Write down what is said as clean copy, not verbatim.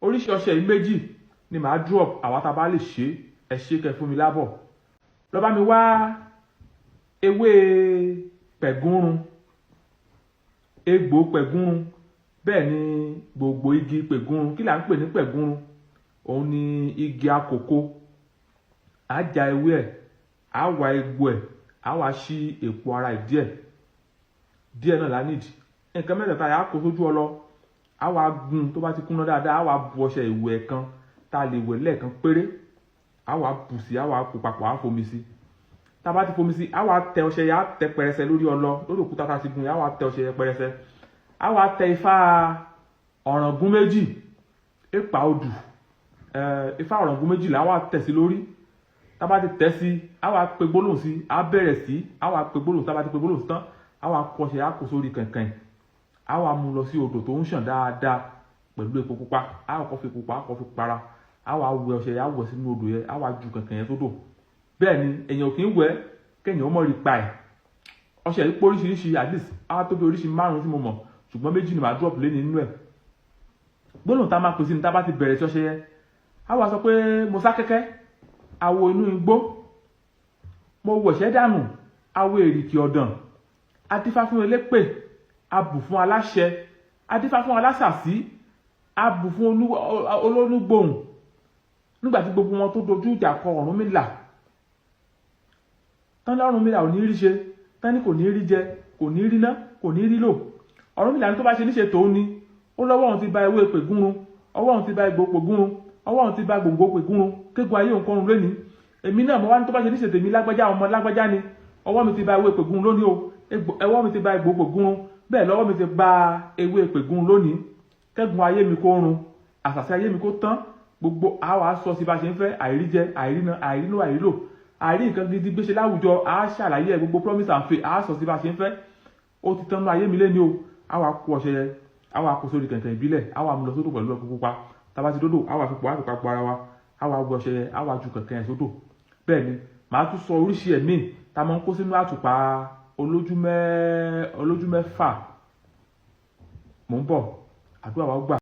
Oríṣi ọṣẹ yìí méjì ni màá drop. Àwa tá a bá lè ṣe ẹ ṣe kẹ́ fún mi lábọ̀. Lọ bá mi wá ewé pẹ̀gúrun, egbò pẹ̀gúrun, bẹ́ẹ̀ ni gbogbo igi pẹ̀gúrun. Kí là ń pè ní pẹ̀gúrun? Òun ni igi akòko. Á já ewé ẹ̀, á wá egbò ẹ̀, á wá ṣí èpo ara ẹ̀ díẹ̀ díẹ̀ náà lá nídìí. Nǹkan mẹ́tẹ̀ẹ̀ta yà á kó sójú ọlọ, á wá gún. Tó bá ti kúnná dáadáa, á wá bu ọṣẹ ìwẹ̀ kan tá a lè wẹ̀ lẹ́ẹ̀kan péré, á wá bù sí, á wá kó papọ̀, á fomi sí. Tá a bá ti fomi sí, á wá tẹ ọṣẹ yẹn, á tẹ pẹrẹsẹ lórí ọlọ, lórí òkúta tá a ti gún yẹn. Á wá tẹ ọṣẹ yẹn pẹrẹsẹ, á wá tẹ ifá ọ̀ràngún méjì, ìpa odù, ifá ọ̀ràngún méjì là á wá tẹ̀ sí lórí. Tá a bá ti tẹ̀ sí, á wá pe gbólóhùn sí, á bẹ̀rẹ̀ sí, á wá pe gbólóhùn. Tá a bá ti pe gbólóhùn sí tán, á wá kó ọṣẹ, á kó sórí kànkàn, á wá mú lọ sí odò tó ń ṣàn dáadáa pẹ̀lú epo pupa. Á kọ́kọ́ fi pupa, á kọ́kọ́ fi para, á wá wẹ ọṣẹ yẹn, á wẹ̀ sínú odò yẹn, á wá ju kànkàn yẹn sódò. Bẹ́ẹ̀ ni èèyàn kì í wẹ̀ kéèyàn ó mọ̀ rí pa ẹ̀. Ọṣẹ yìí pé oríṣiríṣi, at least á tó bí oríṣi márùn-ún tí mo mọ̀, ṣùgbọ́n méjì ni màá drop lé nínú ẹ̀. Gbólóhùn tá a máa pèsè ní tá a bá ti bẹ̀rẹ̀ sí ọṣẹ yẹn, á wá sọ pé mo sá kẹ́kẹ́ awo inú igbó, mo wọ̀ṣẹ́ dànù awo èrìkì ọ̀dàn, adífá fún elépè, abù fún aláṣẹ, adífá fún alásàsí, abù fún olónúgbòhùn nígbà tí gbogbo wọn tó dojú ìjà kọ Ọ̀rúnmìlà tán lọ́rùnmìlà ò ní rí ṣe tán, ní kò ní rí jẹ, kò ní rí ná, kò ní rí lò. Ọ̀rúnmìlà ní tó bá ṣe níṣe tòun ni ó lọ́wọ́ òun ti ba ewé pègúrun, ọwọ́ òun ti ba egbò pègúrun, ọwọ́ òun ti ba gbòǹgbò pègúrun, kégun ayé òun kọrun lónìí. Èmi náà mo wá ní tó bá ṣe níṣe tèmi lágbájá, ọmọ lágbájá ni, ọwọ́ mi ti ba ewé pègúrun lónìí o, ọwọ́ mi ti ba egbò pègúrun, bẹ́ẹ̀ lọ́wọ́ mi ti ba ewé pègúrun lónìí, kẹ́gun ayé mi kó run, àṣàṣe ayé mi kó tán. Gbogbo àwa sọ sí bá ṣe ń fẹ́ àìríjẹ, àìríná, àìrílò, àìrílò, àìrí nǹkan gidi gbéṣe láwùjọ, á ṣàlàyé ẹ̀. Gbogbo promise and fail, á sọ sí bá ṣe ń fẹ́ ó ti tán ní ayé mi lẹ́ni o. Á wá kó ọṣẹ yẹn, á wá kó sórí kẹ̀kẹ́ ìbílẹ̀, á wá mú lọ sódò pẹ̀lú ọkọ̀ pupa. Tá bá ti dódò, á wá fi pọ̀, á fi papọ̀ ara wa, á wá gbé ọṣẹ yẹn, á wá ju kẹ̀kẹ́ yẹn sódò. Bẹ́ẹ̀ ni màá tún sọ oríṣi ẹ̀mí tá a máa ń kó sínú àtùpà olójú mẹ́fà. Mò ń bọ̀, àdúrà wa ó gbà.